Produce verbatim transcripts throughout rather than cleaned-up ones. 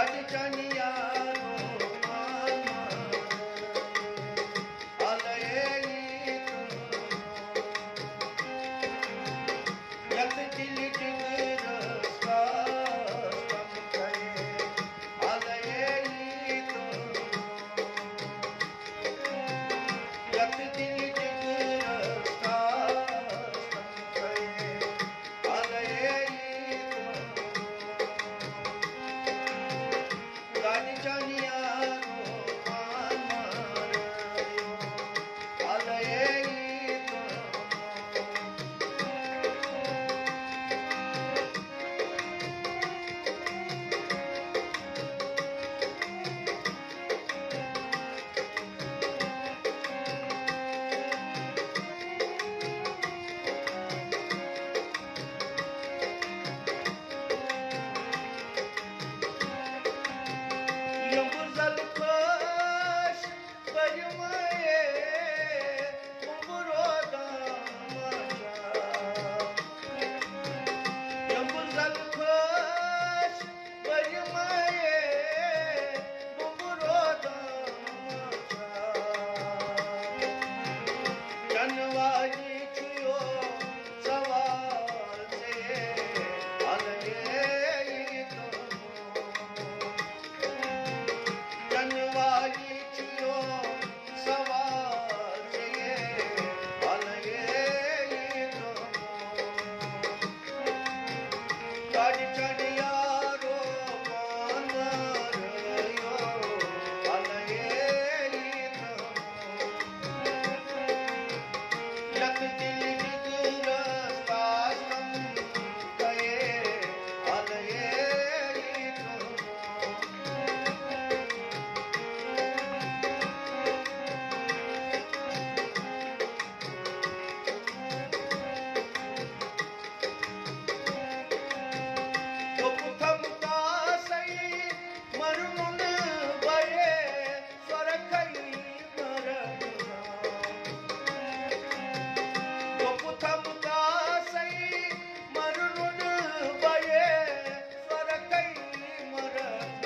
چانہِ یارو مان مارے، الے عیٖد۔ یتھ دِلہِ جِگرس کاسم کرے، الے عیٖد۔ یتھ دِلہِ جِگرس کاسم کرے، الے عیٖد۔ گاڑِ چانہِ یارو پان مارو، الے عیٖد۔ یمبُر زل خۄش پرمائے، یمبُر روزان ماشا۔ یمبُر زل خۄش پرمائے، یمبُر روزان ماشا۔ چنہٕ واجہِ چھُ یو سوال ژےٚ، الے عیٖد۔ چنہٕ واجہِ چھُ یو سوال ژےٚ، الے عیٖد۔ گاڑِ چانہِ یارو پان مارو، الے عیٖد۔ یتھ دِلہِ جِگرس کاسم کرے، الے عیٖد۔ دوٚپُتھ ہم کاسے مرمُن بے سۄرخی مرگ۔ دوٚپُتھ ہم کاسے مرمُن بے سۄرخی مرگ۔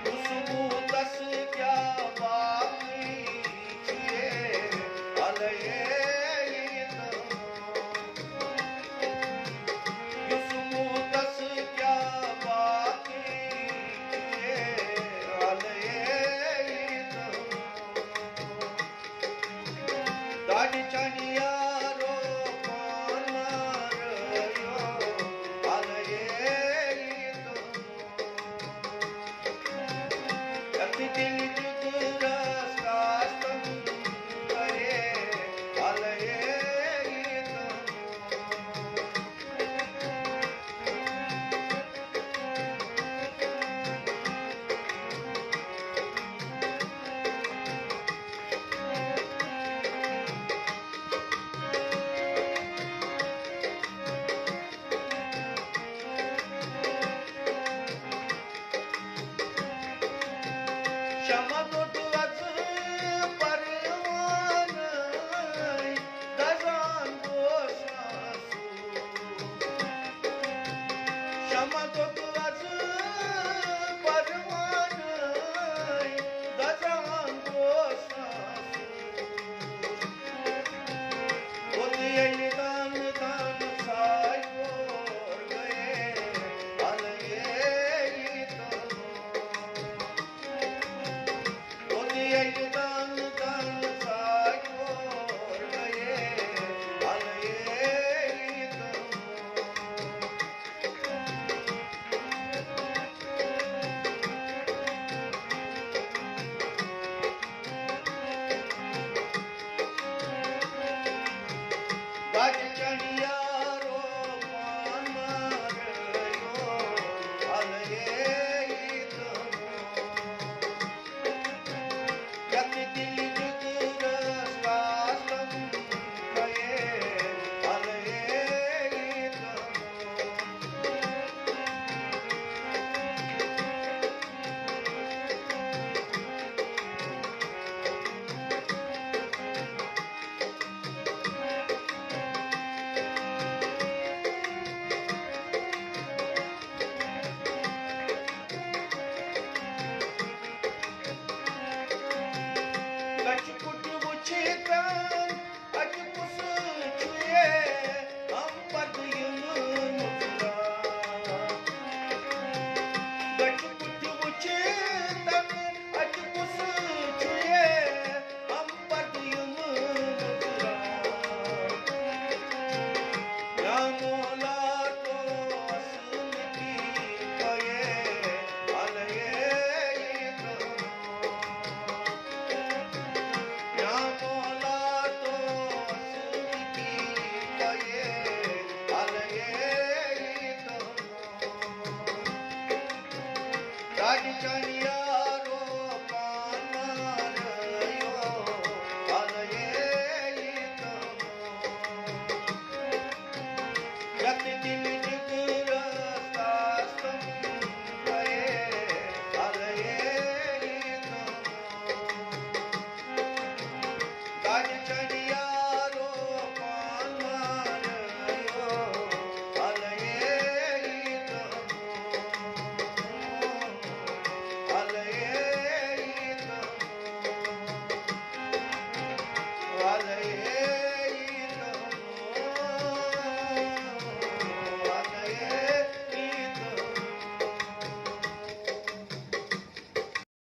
یُس موٗدس کیٛاہ باقٕے چھُ یے، الے عیٖد۔ یُس موٗدس کیٛاہ باقٕے چھُ یے، الے عیٖد۔ گاڑِ چانہِ یارو پان مارو، الے عیٖد۔ یتھ دِلہِ جِگرس کاسم کرے، الے عیٖد۔ شمع دوٚد وژٕ پروانَے دزان گوٚو سُہ۔ شمع دوٚد وژٕ پروانَے دزان گوٚو سُہ۔ پوٚت ییٚلہِ دانہٕ دانہٕ ساے کور گٔیے، الے عیٖد۔ پوٚت ییٚلہِ دانہٕ دانہٕ ساے کور گٔیے، الے عیٖد۔ چون